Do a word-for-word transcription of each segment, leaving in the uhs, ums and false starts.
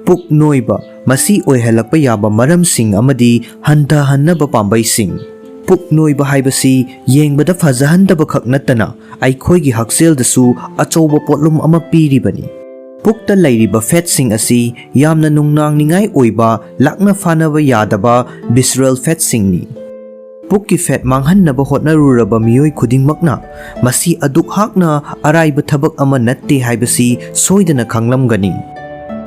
ꯄꯨꯛ ꯅꯣꯏꯕ, ꯃꯁꯤ ꯑꯣꯏꯍꯜꯂꯛꯄ ꯌꯥꯕ ꯃꯔꯝꯁꯤꯡ ꯑꯃꯗꯤ ꯍꯟꯊꯍꯟꯅꯕ ꯄꯥꯝꯕꯩꯁꯤꯡ꯫ ꯄꯨꯛ ꯅꯣꯏꯕ ꯍꯥꯏꯕꯁꯤ ꯌꯦꯡꯕꯗ ꯐꯖꯍꯟꯗꯕ ꯈꯛ ꯅꯠꯇꯅ ꯑꯩꯈꯣꯏꯒꯤ ꯍꯛꯁꯦꯜꯗꯁꯨ ꯑꯆꯧꯕ ꯄꯣꯠꯂꯨꯝ ꯑꯃ ꯄꯤꯔꯤꯕꯅꯤ꯫ ꯄꯨꯛꯇ ꯂꯩꯔꯤꯕ ꯐꯦꯠꯁꯤꯡ ꯑꯁꯤ ꯌꯥꯝꯅ ꯅꯨꯡꯅꯥꯡꯅꯤꯡꯉꯥꯏ ꯑꯣꯏꯕ, ꯂꯥꯛꯅ ꯐꯥꯅꯕ ꯌꯥꯗꯕ visceral ꯐꯦꯠꯁꯤꯡꯅꯤ꯫ ꯄꯨꯛꯀꯤ ꯐꯦꯠ ꯃꯥꯡꯍꯟꯅꯕ ꯍꯣꯠꯅꯔꯨꯔꯕ ꯃꯤꯑꯣꯏ ꯈꯨꯗꯤꯡꯃꯛꯅ ꯃꯁꯤ ꯑꯗꯨꯛ ꯍꯥꯛꯅ ꯑꯔꯥꯏꯕ ꯊꯕꯛ ꯑꯃ ꯅꯠꯇꯦ ꯍꯥꯏꯕꯁꯤ ꯁꯣꯏꯗꯅ ꯈꯪꯂꯝꯒꯅꯤ꯫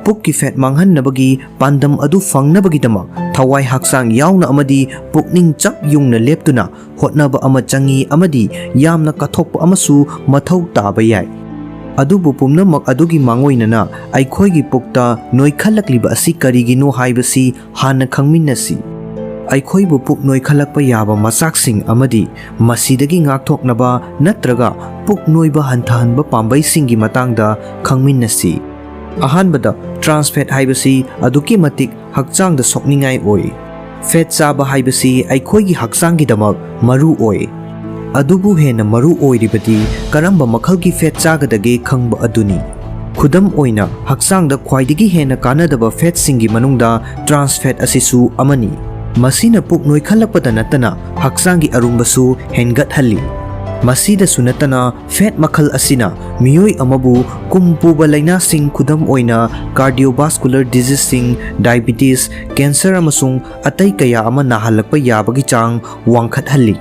ꯄꯨꯛꯀꯤ ꯐꯦꯠ ꯃꯥꯡꯍꯟꯅꯕꯒꯤ ꯄꯥꯟꯗꯝ ꯑꯗꯨ ꯐꯪꯅꯕꯒꯤꯗꯃꯛ ꯊꯋꯥꯏ ꯍꯛꯆꯥꯡ ꯌꯥꯎꯅ ꯑꯃꯗꯤ ꯄꯨꯛꯅꯤꯡ ꯆꯞ ꯌꯨꯡꯅ ꯂꯦꯞꯇꯨꯅ ꯍꯣꯠꯅꯕ ꯑꯃ ꯆꯪꯏ ꯑꯃꯗꯤ ꯌꯥꯝꯅ ꯀꯠꯊꯣꯛꯄ ꯑꯃꯁꯨ ꯃꯊꯧ ꯇꯥꯕ ꯌꯥꯏ꯫ ꯑꯗꯨꯕꯨ ꯄꯨꯝꯅꯃꯛ ꯑꯗꯨꯒꯤ ꯃꯥꯡꯑꯣꯏꯅꯅ ꯑꯩꯈꯣꯏꯒꯤ ꯄꯨꯛꯇ ꯅꯣꯏꯈꯠꯂꯛꯂꯤꯕ ꯑꯁꯤ ꯀꯔꯤꯒꯤꯅꯣ ꯍꯥꯏꯕꯁꯤ ꯍꯥꯟꯅ ꯈꯪꯃꯤꯟꯅꯁꯤ꯫ ꯑꯩꯈꯣꯏꯕꯨ ꯄꯨꯛ ꯅꯣꯏꯈꯠꯂꯛꯄ ꯌꯥꯕ ꯃꯆꯥꯛꯁꯤꯡ ꯑꯃꯗꯤ ꯃꯁꯤꯗꯒꯤ ꯉꯥꯛꯊꯣꯛꯅꯕ ꯅꯠꯇ꯭ꯔꯒ ꯄꯨꯛ ꯅꯣꯏꯕ ꯍꯟꯊꯍꯟꯕ ꯄꯥꯝꯕꯩꯁꯤꯡꯒꯤ ꯃꯇꯥꯡꯗ ꯈꯪꯃꯤꯟꯅꯁꯤ꯫ ꯑꯍꯥꯟꯕꯗ, trans fat ꯍꯥꯏꯕꯁꯤ ꯑꯗꯨꯛꯀꯤ ꯃꯇꯤꯛ ꯍꯛꯆꯥꯡꯗ ꯁꯣꯛꯅꯤꯡꯉꯥꯏ ꯑꯣꯏ꯫ ꯐꯦꯠ ꯆꯥꯕ ꯍꯥꯏꯕꯁꯤ ꯑꯩꯈꯣꯏꯒꯤ ꯍꯛꯆꯥꯡꯒꯤꯗꯃꯛ ꯃꯔꯨ ꯑꯣꯏ꯫ ꯑꯗꯨꯕꯨ ꯍꯦꯟꯅ ꯃꯔꯨ ꯑꯣꯏꯔꯤꯕꯗꯤ ꯀꯔꯝꯕ ꯃꯈꯜꯒꯤ ꯐꯦꯠ ꯆꯥꯒꯗꯒꯦ ꯈꯪꯕ ꯑꯗꯨꯅꯤ꯫ ꯈꯨꯗꯝ ꯑꯣꯏꯅ, ꯍꯛꯆꯥꯡꯗ ꯈ꯭ꯋꯥꯏꯗꯒꯤ ꯍꯦꯟꯅ ꯀꯥꯟꯅꯗꯕ ꯐꯦꯠꯁꯤꯡꯒꯤ ꯃꯅꯨꯡꯗ trans fat ꯑꯁꯤꯁꯨ ꯑꯃꯅꯤ꯫ ꯃꯁꯤꯅ ꯄꯨꯛ ꯅꯣꯏꯈꯠꯂꯛꯄꯗ ꯅꯠꯇꯅ ꯍꯛꯆꯥꯡꯒꯤ ꯑꯔꯨꯝꯕꯁꯨ ꯍꯦꯟꯒꯠꯍꯜꯂꯤ꯫ ꯃꯁꯤꯗꯁꯨ ꯅꯠꯇꯅ, ꯐꯦꯠ ꯃꯈꯜ ꯑꯁꯤꯅ ꯃꯤꯑꯣꯏ ꯑꯃꯕꯨ ꯀꯨꯝ ꯄꯨꯕ ꯂꯥꯏꯅꯥꯁꯤꯡ, ꯈꯨꯗꯝ ꯑꯣꯏꯅ cardiovascular diseaseꯁꯤꯡ, diabetes, cancer ꯑꯃꯁꯨꯡ ꯑꯇꯩ ꯀꯌꯥ ꯑꯃ ꯅꯥꯍꯜꯂꯛꯄ ꯌꯥꯕꯒꯤ ꯆꯥꯡ ꯋꯥꯡꯈꯠꯍꯜꯂꯤ꯫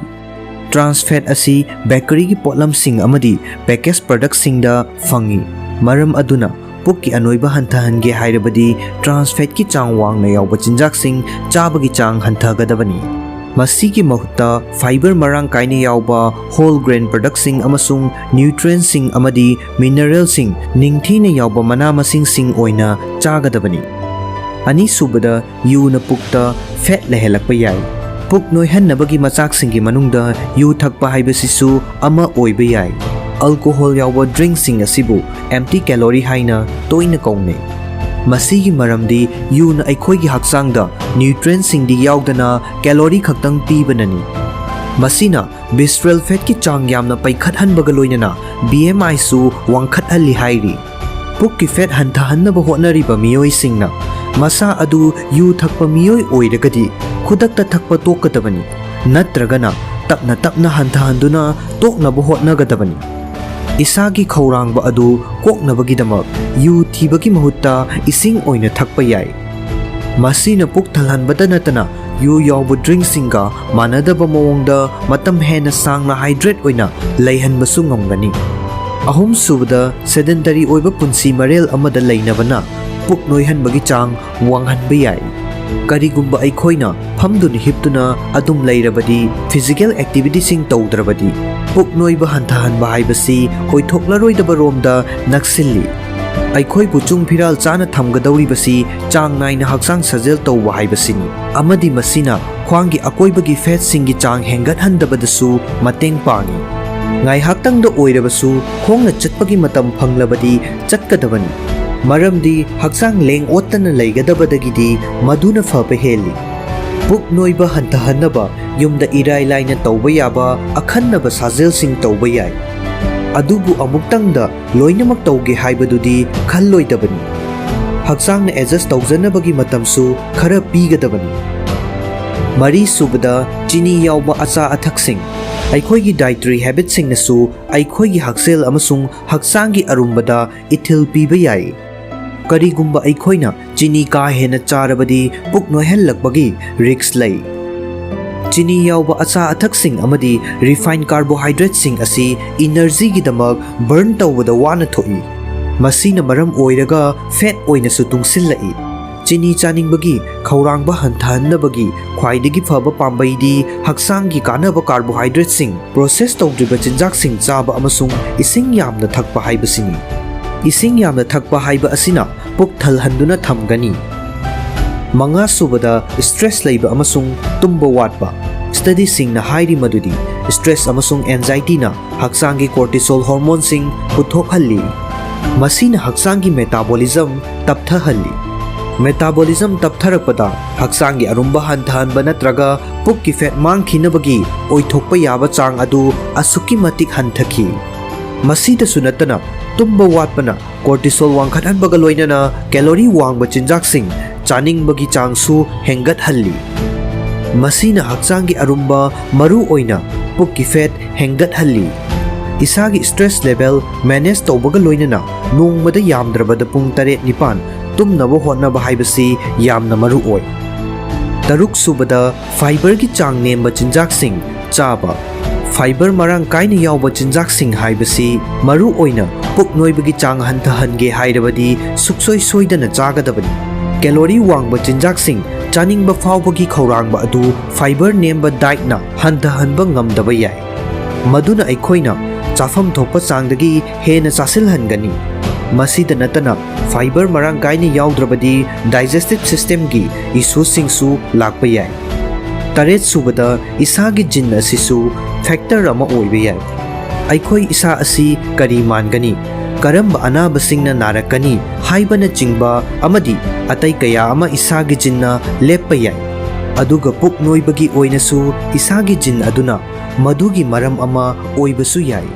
Trans fat ꯑꯁꯤ ꯕꯦꯀꯔꯤꯒꯤ ꯄꯣꯠꯂꯝꯁꯤꯡ ꯑꯃꯗꯤ package productꯁꯤꯡꯗ ꯐꯪꯏ꯫ ꯃꯔꯝ ꯑꯗꯨꯅ, ꯄꯨꯛꯀꯤ ꯑꯅꯣꯏꯕ ꯍꯟꯊꯍꯟꯒꯦ ꯍꯥꯏꯔꯕꯗꯤ trans fatꯀꯤ ꯆꯥꯡ ꯋꯥꯡꯅ ꯌꯥꯎꯕ ꯆꯤꯟꯖꯥꯛꯁꯤꯡ ꯆꯥꯕꯒꯤ ꯆꯥꯡ ꯍꯟꯊꯒꯗꯕꯅꯤ꯫ ꯃꯁꯤꯒꯤ ꯃꯍꯨꯠꯇ fiber ꯃꯔꯥꯡ ꯀꯥꯏꯅ ꯌꯥꯎꯕ whole grain productꯁꯤꯡ ꯑꯃꯁꯨꯡ nutrientsꯁꯤꯡ ꯑꯃꯗꯤ mineralꯁꯤꯡ ꯅꯤꯡꯊꯤꯅ ꯌꯥꯎꯕ ꯃꯅꯥ ꯃꯁꯤꯡꯁꯤꯡ ꯑꯣꯏꯅ ꯆꯥꯒꯗꯕꯅꯤ꯫ ꯑꯅꯤꯁꯨꯕꯗ, ꯌꯨꯅ ꯄꯨꯛꯇ ꯐꯦꯠ ꯂꯩꯍꯜꯂꯛꯄ ꯌꯥꯏ꯫ ꯄꯨꯛ ꯅꯣꯏꯍꯟꯅꯕꯒꯤ ꯃꯆꯥꯛꯁꯤꯡꯒꯤ ꯃꯅꯨꯡꯗ ꯌꯨ ꯊꯛꯄ ꯍꯥꯏꯕꯁꯤꯁꯨ ꯑꯃ ꯑꯣꯏꯕ ꯌꯥꯏ꯫ Alcohol ꯌꯥꯎꯕ drinkꯁꯤꯡ ꯑꯁꯤꯕꯨ empty calorie ꯍꯥꯏꯅ ꯇꯣꯏꯅ ꯀꯧꯅꯩ꯫ ꯃꯁꯤꯒꯤ ꯃꯔꯝꯗꯤ ꯌꯨꯅ ꯑꯩꯈꯣꯏꯒꯤ ꯍꯛꯆꯥꯡꯗ nutrientꯁꯤꯡꯗꯤ ꯌꯥꯎꯗꯅ calorie ꯈꯛꯇꯪ ꯄꯤꯕꯅꯅꯤ꯫ ꯃꯁꯤꯅ visceral fatꯀꯤ ꯆꯥꯡ ꯌꯥꯝꯅ ꯄꯩꯈꯠꯍꯟꯕꯒ ꯂꯣꯏꯅꯅ B M Iꯁꯨ ꯋꯥꯡꯈꯠꯍꯜꯂꯤ ꯍꯥꯏꯔꯤ꯫ ꯄꯨꯛꯀꯤ ꯐꯦꯠ ꯍꯟꯊꯍꯟꯅꯕ ꯍꯣꯠꯅꯔꯤꯕ ꯃꯤꯑꯣꯏꯁꯤꯡꯅ ꯃꯁꯥ ꯑꯗꯨ ꯌꯨ ꯊꯛꯄ ꯃꯤꯑꯣꯏ ꯑꯣꯏꯔꯒꯗꯤ ꯈꯨꯗꯛꯇ ꯊꯛꯄ ꯇꯣꯛꯀꯗꯕꯅꯤ, ꯅꯠꯇ꯭ꯔꯒꯅ ꯇꯞꯅ ꯇꯞꯅ ꯍꯟꯊꯍꯟꯗꯨꯅ ꯇꯣꯛꯅꯕ ꯍꯣꯠꯅꯒꯗꯕꯅꯤ꯫ ꯏꯁꯥꯒꯤ ꯈꯧꯔꯥꯡꯕ ꯑꯗꯨ ꯀꯣꯛꯅꯕꯒꯤꯗꯃꯛ ꯌꯨ ꯊꯤꯕꯒꯤ ꯃꯍꯨꯠꯇ ꯏꯁꯤꯡ ꯑꯣꯏꯅ ꯊꯛꯄ ꯌꯥꯏ꯫ ꯃꯁꯤꯅ ꯄꯨꯛ ꯊꯜꯍꯟꯕꯇ ꯅꯠꯇꯅ ꯌꯨ ꯌꯥꯎꯕ ꯗ꯭ꯔꯤꯡꯁꯤꯡꯒ ꯃꯥꯟꯅꯗꯕ ꯃꯑꯣꯡꯗ ꯃꯇꯝ ꯍꯦꯟꯅ ꯁꯥꯡꯅ ꯍꯥꯏꯗ꯭ꯔꯦꯠ ꯑꯣꯏꯅ ꯂꯩꯍꯟꯕꯁꯨ ꯉꯝꯒꯅꯤ꯫ ꯑꯍꯨꯝꯁꯨꯕꯗ, ꯁꯦꯗꯦꯟꯇꯔꯤ ꯑꯣꯏꯕ ꯄꯨꯟꯁꯤ ꯃꯔꯦꯜ ꯑꯃꯗ ꯂꯩꯅꯕꯅ ꯄꯨꯛ ꯅꯣꯏꯍꯟꯕꯒꯤ ꯆꯥꯡ ꯋꯥꯡꯍꯟꯕ ꯌꯥꯏ꯫ ꯀꯔꯤꯒꯨꯝꯕ ꯑꯩꯈꯣꯏꯅ ꯐꯝꯗꯨꯅ ꯍꯤꯞꯇꯨꯅ ꯑꯗꯨꯝ ꯂꯩꯔꯕꯗꯤ, ꯐꯤꯖꯤꯀꯦꯜ ꯑꯦꯛꯇꯤꯚꯤꯇꯤꯁꯤꯡ ꯇꯧꯗ꯭ꯔꯕꯗꯤ, ꯄꯨꯛ ꯅꯣꯏꯕ ꯍꯟꯊꯍꯟꯕ ꯍꯥꯏꯕꯁꯤ ꯑꯣꯏꯊꯣꯛꯂꯔꯣꯏꯗꯕ ꯔꯣꯝꯗ ꯅꯛꯁꯤꯜꯂꯤ꯫ ꯑꯩꯈꯣꯏꯕꯨ ꯆꯨꯡ ꯐꯤꯔꯥꯜ ꯆꯥꯅ ꯊꯝꯒꯗꯧꯔꯤꯕꯁꯤ ꯆꯥꯡ ꯅꯥꯏꯅ ꯍꯛꯆꯥꯡ ꯁꯥꯖꯦꯜ ꯇꯧꯕ ꯍꯥꯏꯕꯁꯤꯅꯤ, ꯑꯃꯗꯤ ꯃꯁꯤꯅ ꯈ꯭ꯋꯥꯡꯒꯤ ꯑꯀꯣꯏꯕꯒꯤ ꯐꯦꯠꯁꯤꯡꯒꯤ ꯆꯥꯡ ꯍꯦꯟꯒꯠꯍꯟꯗꯕꯗꯁꯨ ꯃꯇꯦꯡ ꯄꯥꯡꯏ꯫ ꯉꯥꯏꯍꯥꯛꯇꯪꯗ ꯑꯣꯏꯔꯕꯁꯨ ꯈꯣꯡꯅ ꯆꯠꯄꯒꯤ ꯃꯇꯝ ꯐꯪꯂꯕꯗꯤ ꯆꯠꯀꯗꯕꯅꯤ, ꯃꯔꯝꯗꯤ ꯍꯛꯆꯥꯡ ꯂꯦꯡ ꯑꯣꯠꯇꯅ ꯂꯩꯒꯗꯕꯗꯒꯤꯗꯤ ꯃꯗꯨꯅ ꯐꯕ ꯍꯦꯜꯂꯤ꯫ ꯄꯨꯛ ꯅꯣꯏꯕ ꯍꯟꯊꯍꯟꯅꯕ ꯌꯨꯝꯗ ꯏꯔꯥꯏ ꯂꯥꯏꯅ ꯇꯧꯕ ꯌꯥꯕ ꯑꯈꯟꯅꯕ ꯁꯥꯖꯦꯜꯁꯤꯡ ꯇꯧꯕ ꯌꯥꯏ꯫ ꯑꯗꯨꯕꯨ ꯑꯃꯨꯛꯇꯪꯗ ꯂꯣꯏꯅꯃꯛ ꯇꯧꯒꯦ ꯍꯥꯏꯕꯗꯨꯗꯤ ꯈꯜꯂꯣꯏꯗꯕꯅꯤ꯫ ꯍꯛꯆꯥꯡꯅ ꯑꯦꯗꯖꯁ ꯇꯧꯖꯅꯕꯒꯤ ꯃꯇꯝꯁꯨ ꯈꯔ ꯄꯤꯒꯗꯕꯅꯤ꯫ ꯃꯔꯤꯁꯨꯕꯗ, ꯆꯤꯅꯤ ꯌꯥꯎꯕ ꯑꯆꯥ ꯑꯊꯛꯁꯤꯡ꯫ ꯑꯩꯈꯣꯏꯒꯤ ꯗꯥꯏꯇꯔꯤ ꯍꯦꯕꯤꯠꯁꯤꯡꯅꯁꯨ ꯑꯩꯈꯣꯏꯒꯤ ꯍꯛꯁꯦꯜ ꯑꯃꯁꯨꯡ ꯍꯛꯆꯥꯡꯒꯤ ꯑꯔꯨꯝꯕꯗ ꯏꯊꯤꯜ ꯄꯤꯕ ꯌꯥꯏ꯫ ꯀꯔꯤꯒꯨꯝꯕ ꯑꯩꯈꯣꯏꯅ ꯆꯤꯅꯤ ꯀꯥ ꯍꯦꯟꯅ ꯆꯥꯔꯕꯗꯤ ꯄꯨꯛ ꯅꯣꯏꯍꯜꯂꯛꯄꯒꯤ ꯔꯤꯁ꯭ꯛ ꯂꯩ꯫ ꯆꯤꯅꯤ ꯌꯥꯎꯕ ꯑꯆꯥ ꯑꯊꯛꯁꯤꯡ ꯑꯃꯗꯤ ꯔꯤꯐꯥꯏꯟ ꯀꯥꯔꯕꯣꯍꯥꯏꯗ꯭ꯔꯦꯠꯁꯤꯡ ꯑꯁꯤ ꯏꯅꯔꯖꯤꯒꯤꯗꯃꯛ ꯕꯔꯟ ꯇꯧꯕꯗ ꯋꯥꯅ ꯊꯣꯛꯏ꯫ ꯃꯁꯤꯅ ꯃꯔꯝ ꯑꯣꯏꯔꯒ ꯐꯦꯠ ꯑꯣꯏꯅꯁꯨ ꯇꯨꯡꯁꯤꯜꯂꯛꯏ꯫ ꯆꯤꯅꯤ ꯆꯥꯅꯤꯡꯕꯒꯤ ꯈꯧꯔꯥꯡꯕ ꯍꯟꯊꯍꯟꯅꯕꯒꯤ ꯈ꯭ꯋꯥꯏꯗꯒꯤ ꯐꯕ ꯄꯥꯝꯕꯩꯗꯤ ꯍꯛꯆꯥꯡꯒꯤ ꯀꯥꯟꯅꯕ ꯀꯥꯔꯕꯣꯍꯥꯏꯗ꯭ꯔꯦꯠꯁꯤꯡ, ꯄ꯭ꯔꯣꯁꯦꯁ ꯇꯧꯗ꯭ꯔꯤꯕ ꯆꯤꯟꯖꯥꯛꯁꯤꯡ ꯆꯥꯕ ꯑꯃꯁꯨꯡ ꯏꯁꯤꯡ ꯌꯥꯝꯅ ꯊꯛꯄ ꯍꯥꯏꯕꯁꯤꯅꯤ꯫ ꯏꯁꯤꯡ ꯌꯥꯝꯅ ꯊꯛꯄ ꯍꯥꯏꯕ ꯑꯁꯤꯅ ꯄꯨꯛ ꯊꯜꯍꯟꯗꯨꯅ ꯊꯝꯒꯅꯤ꯫ ꯃꯉꯥꯁꯨꯕꯗ, ꯁ꯭ꯇ꯭ꯔꯦꯁ ꯂꯩꯕ ꯑꯃꯁꯨꯡ ꯇꯨꯝꯕ ꯋꯥꯠꯄ꯫ ꯁ꯭ꯇꯗꯤꯁꯤꯡꯅ ꯍꯥꯏꯔꯤ ꯃꯗꯨꯗꯤ ꯁ꯭ꯇ꯭ꯔꯦꯁ ꯑꯃꯁꯨꯡ ꯑꯦꯟꯖꯥꯏꯇꯤꯅ ꯍꯛꯆꯥꯡꯒꯤ ꯀꯣꯔꯇꯤꯁꯣꯜ ꯍꯣꯔꯃꯣꯟꯁꯤꯡ ꯄꯨꯊꯣꯛꯍꯜꯂꯤ꯫ ꯃꯁꯤꯅ ꯍꯛꯆꯥꯡꯒꯤ ꯃꯦꯇꯥꯕꯣꯂꯤꯖꯝ ꯇꯞꯊꯍꯜꯂꯤ꯫ ꯃꯦꯇꯥꯕꯣꯂꯤꯖꯝ ꯇꯞꯊꯔꯛꯄꯗ ꯍꯛꯆꯥꯡꯒꯤ ꯑꯔꯨꯝꯕ ꯍꯟꯊꯍꯟꯕ ꯅꯠꯇ꯭ꯔꯒ ꯄꯨꯛꯀꯤ ꯐꯦꯠ ꯃꯥꯡꯈꯤꯅꯕꯒꯤ ꯑꯣꯏꯊꯣꯛꯄ ꯌꯥꯕ ꯆꯥꯡ ꯑꯗꯨ ꯑꯁꯨꯛꯀꯤ ꯃꯇꯤꯛ ꯍꯟꯊꯈꯤ꯫ ꯃꯁꯤꯗꯁꯨ ꯅꯠꯇꯅ, ꯇꯨꯝꯕ ꯋꯥꯠꯄꯅ cortisol ꯋꯥꯡꯈꯠꯍꯟꯕꯒ ꯂꯣꯏꯅꯅ calorie ꯋꯥꯡꯕ ꯆꯤꯟꯖꯥꯛꯁꯤꯡ ꯆꯥꯅꯤꯡꯕꯒꯤ ꯆꯥꯡꯁꯨ ꯍꯦꯟꯒꯠꯍꯜꯂꯤ꯫ ꯃꯁꯤꯅ ꯍꯛꯆꯥꯡꯒꯤ ꯑꯔꯨꯝꯕ, ꯃꯔꯨ ꯑꯣꯏꯅ ꯄꯨꯛꯀꯤ fat ꯍꯦꯟꯒꯠꯍꯜꯂꯤ꯫ ꯏꯁꯥꯒꯤ stress level manage ꯇꯧꯕꯒ ꯂꯣꯏꯅꯅ ꯅꯣꯡꯃꯗ ꯌꯥꯝꯗ꯭ꯔꯕꯗ ꯄꯨꯡ ꯇꯔꯦꯠ ꯅꯤꯄꯥꯟ ꯇꯨꯝꯅꯕ ꯍꯣꯠꯅꯕ ꯍꯥꯏꯕꯁꯤ ꯌꯥꯝꯅ ꯃꯔꯨ ꯑꯣꯏ꯫ ꯇꯔꯨꯛ ꯁꯨꯕꯗ, fiberꯒꯤ ꯆꯥꯡ ꯅꯦꯝꯕ ꯆꯤꯟꯖꯥꯛꯁꯤꯡ ꯆꯥꯕ꯫ Fiber ꯃꯔꯥꯡ ꯀꯥꯏꯅ ꯌꯥꯎꯕ ꯆꯤꯟꯖꯥꯛꯁꯤꯡ ꯍꯥꯏꯕꯁꯤ ꯃꯔꯨ ꯑꯣꯏꯅ ꯄꯨꯛ ꯅꯣꯏꯕꯒꯤ ꯆꯥꯡ ꯍꯟꯊꯍꯟꯒꯦ ꯍꯥꯏꯔꯕꯗꯤ ꯁꯨꯛꯁꯣꯏ ꯁꯣꯏꯗꯅ ꯆꯥꯒꯗꯕꯅꯤ꯫ Calorie ꯋꯥꯡꯕ ꯆꯤꯟꯖꯥꯛꯁꯤꯡ ꯆꯥꯅꯤꯡꯕ ꯐꯥꯎꯕꯒꯤ ꯈꯧꯔꯥꯡꯕ ꯑꯗꯨ fiber ꯅꯦꯝꯕ dietꯅ ꯍꯟꯊꯍꯟꯕ ꯉꯝꯗꯕ ꯌꯥꯏ꯫ ꯃꯗꯨꯅ ꯑꯩꯈꯣꯏꯅ ꯆꯥꯐꯝ ꯊꯣꯛꯄ ꯆꯥꯡꯗꯒꯤ ꯍꯦꯟꯅ ꯆꯥꯁꯤꯜꯍꯟꯒꯅꯤ꯫ ꯃꯁꯤꯗ ꯅꯠꯇꯅ, fiber ꯃꯔꯥꯡ ꯀꯥꯏꯅ ꯌꯥꯎꯗ꯭ꯔꯕꯗꯤ digestive systemꯒꯤ issueꯁꯤꯡꯁꯨ ꯂꯥꯛꯄ ꯌꯥꯏ꯫ ꯇꯔꯦꯠ ꯁꯨꯕꯗ, ꯏꯁꯥꯒꯤ gene ꯑꯁꯤꯁꯨ factor ꯑꯃ ꯑꯣꯏꯕ ꯌꯥꯏ꯫ ꯑꯩꯈꯣꯏ ꯏꯁꯥ ꯑꯁꯤ ꯀꯔꯤ ꯃꯥꯟꯒꯅꯤ, ꯀꯔꯝꯕ ꯑꯅꯥꯕꯁꯤꯡꯅ ꯅꯥꯔꯛꯀꯅꯤ ꯍꯥꯏꯕꯅꯆꯤꯡꯕ ꯑꯃꯗꯤ ꯑꯇꯩ ꯀꯌꯥ ꯑꯃ ꯏꯁꯥꯒꯤ geneꯅ ꯂꯦꯞꯄ ꯌꯥꯏ꯫ ꯑꯗꯨꯒ ꯄꯨꯛ ꯅꯣꯏꯕꯒꯤ ꯑꯣꯏꯅꯁꯨ ꯏꯁꯥꯒꯤ gene ꯑꯗꯨꯅ ꯃꯗꯨꯒꯤ ꯃꯔꯝ ꯑꯃ ꯑꯣꯏꯕꯁꯨ ꯌꯥꯏ꯫